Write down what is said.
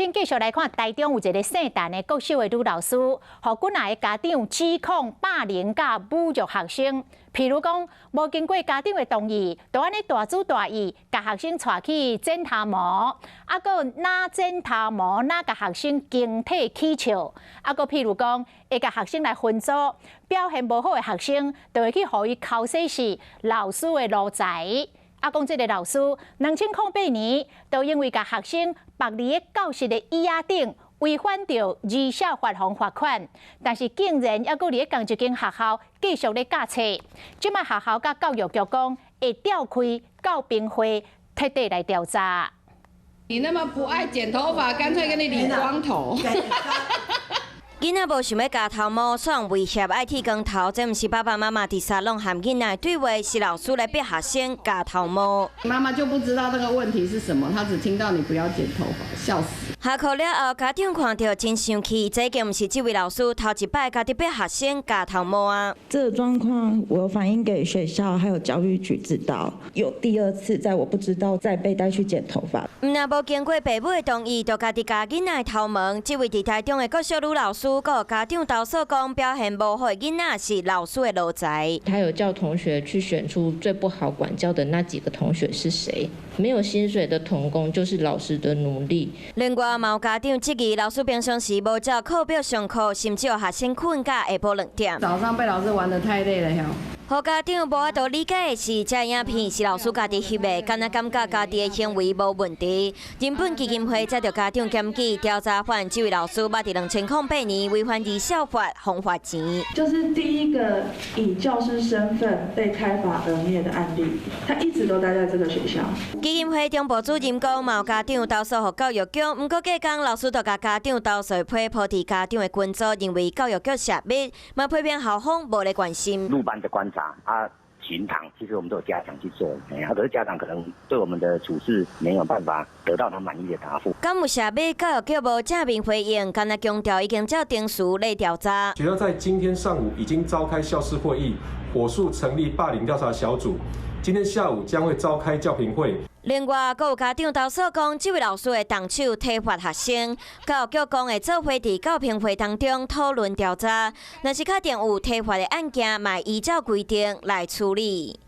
親繼續來看，台中有一个姓陳的國小的女老師，予幾若个家長指控霸凌佮侮辱學生。譬如講，無經過家長的同意，就按呢大主大意，共學生帶去剪頭毛，啊，閣若剪頭毛，若共學生驚體起笑，啊，閣譬如講，會共學生來分組，表現無好的學生，就會去予伊剾洗是老師的奴才。啊，講這个老師，2008年，就因為共學生縛佇咧教室的椅仔頂，違反著兒少法防罰款，但是竟然猶閣佇咧仝一間學校繼續咧教冊。這擺學校佮教育局講，會召開教評會，徹底來調查。你那麼不愛剪頭髮，乾脆給你理光頭。囡仔無想欲鉸頭毛，煞予威脅愛剃光頭，這毋是爸爸媽媽佇沙龍和囡仔的對話，是老師來逼學生鉸頭毛。媽媽就不知道這個問題是什麼，她只聽到你不要剪頭髮，笑死。下課了後，家長看著真生氣，這已經毋是這位老師頭一擺家己逼學生鉸頭毛啊。這個狀況我有反映給學校還有教育局知道，有第二次在我不知道再被帶去剪頭髮。毋但無經過爸母的同意，就家己鉸囡仔的頭毛。這位佇台中的國小女老師，閣予家長投訴講，表現無好的囡仔是老師的奴才。他有叫同學去選出最不好管教的那幾個同學是誰？沒有薪水的童工就是老師的奴隸。另外，嘛有家長質疑老師平常時無照課表上課，甚至予學生睏到下晡2點。早上被老師玩得太累了，予家長無法度理解的是，這影片是老師家己翕的，敢若感覺家己的行為無問題。人本基金會接著家長檢舉調查，發現這位老師捌佇2008年違反兒少法防罰錢。就是第一個以教師身份被開罰額面的案例，他一直都待在這個學校。基金會中部主任講，嘛有家長投訴予教育局，毋過隔工老師就共家長投訴批鋪佇家長的群組，認為教育局泄密，嘛批評校方無咧關心。入班的觀察啊，巡堂，其實我們都有家長去做，啊，可是家長可能對我們的處事沒有辦法得到他滿意的答覆。敢有泄密？教育局無正面回應，干焦強調已經照程序咧調查。學校在今天上午已經召開校事會議，火速成立霸凌調查小組。今天下午將會召開教評會。另外，閣有家長投訴講，這位老師會動手體罰學生。教育局講會做伙佇教評會當中討論調查，若是確定有體罰的案件，嘛會依照規定來處理。